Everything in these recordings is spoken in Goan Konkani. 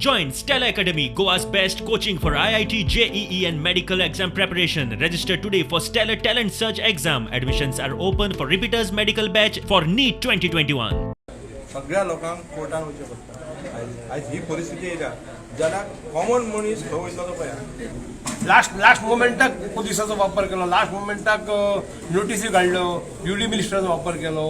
Join Stellar Academy, Goa's best coaching for IIT, JEE, and medical exam preparation. Register today for Stellar Talent Search exam. Admissions are open for repeaters medical batch for NEET 2021. सगळ्या लोकांक कोर्टान वचचें पडटा. आयज आयज ही परिस्थिती येयल्या जाल्यार कॉमन मनीस खंय वयतलो तो पळया. लास्ट लास्ट मोमेंटाक पुलिसाचो वापर केलो, लास्ट मोमेंटाक नोटीसी काडल्यो, युडी मिनिस्टराचो वापर केलो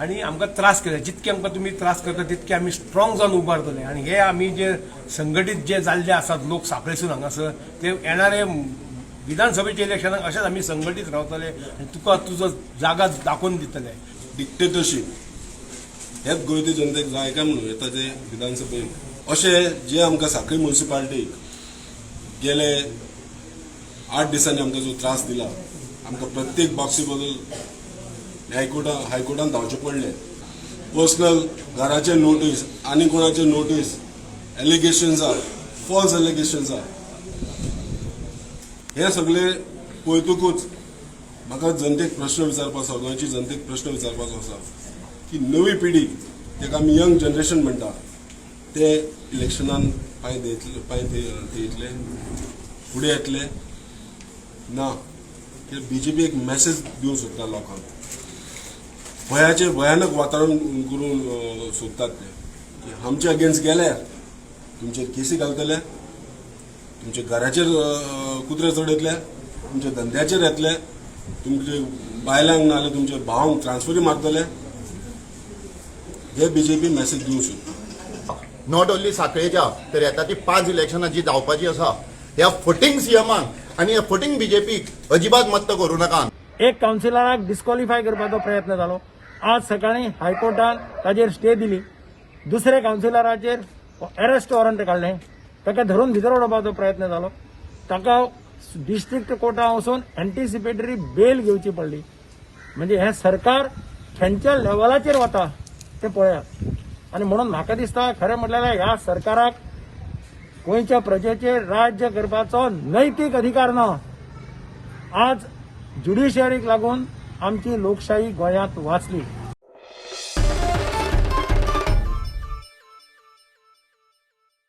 आनी आमकां त्रास केले. जितके आमकां तुमी त्रास करता, तितके आमी स्ट्रॉंग जावन उबारतले. आनी हे आमी जे संघटीत जे जाल्ले आसात लोक सांखळेसून हांगासर, ते येणारे विधानसभेच्या इलेक्शनाक अशेच आमी संघटीत रावतले आनी तुका तुजो जागा दाखोवन दितले. डिक्टेटरशीप हेच गोंयचे जनतेक जाय काय म्हणून येता ते विधानसभेक अशें जे आमकां सांखळी मुन्सिपालिटीक गेले 8 दिसांनी आमकां जो त्रास दिला, आमकां प्रत्येक बाबती बदल हायकोर्टान धांवचें पडलें. पर्सनल घराचे नोटीस आनी कोणाचे नोटीस, एलिगेशन्स आहा, फॉल्स एलिगेशन्स आहा. हे सगळे पळयतकूच म्हाका जनतेक प्रश्न विचारपाचो, गोंयची जनतेक प्रश्न विचारपाचो आसा की नवी पिढी, ताका आमी यंग जनरेशन म्हणटा, ते इलेक्शनान पांय देतले, पांय थेयतले, फुडें येतले ना? कित्याक बीजेपी एक मॅसेज दिवंक सोदता लोकांक, भंयाचें भयानक वातावरण करून सोदतात ते की आमचे अगेन्स्ट गेल्यार तुमचेर केसी घालतले, तुमच्या घराचेर कुत्रे चडयतले, तुमच्या धंद्याचेर येतले, तुमचे बायलांक ना जाल्यार तुमच्या भावांक ट्रान्सफरी मारतले. हे बीजेपी मॅसेज दिवंक सोदता. Not only साखळेच्या, तर येता ती पांच इलेक्शनां जी जावपाची आसा, ह्या फटींग सीएमाक आनी ह्या फटींग बीजेपीक अजिबात मत करूं नाका. एक कावन्सिलराक डिस्क्वॉलिफाय करपाचो प्रयत्न जालो. आज सकाळी हायकोर्टान ताजेर स्टे दिली. दुसऱ्या कावन्सिलराचेर अरेस्ट वॉरंट काडलें, ताका धरून भितर उडोवपाचो प्रयत्न जालो. ताका डिस्ट्रिक्ट कोर्टात वचून एन्टिसिपेटरी बेल घेवची पडली. म्हणजे हें सरकार खंयच्या लेवलाचेर वता तें पळयात. आनी म्हणून म्हाका दिसता, खरें म्हटल्यार ह्या सरकाराक गोंयच्या प्रजेचेर राज्य करपाचो नैतीक अधिकार ना. आज ज्युडिशियरीक लागून आमची लोकशाही गोंयांत वाचली.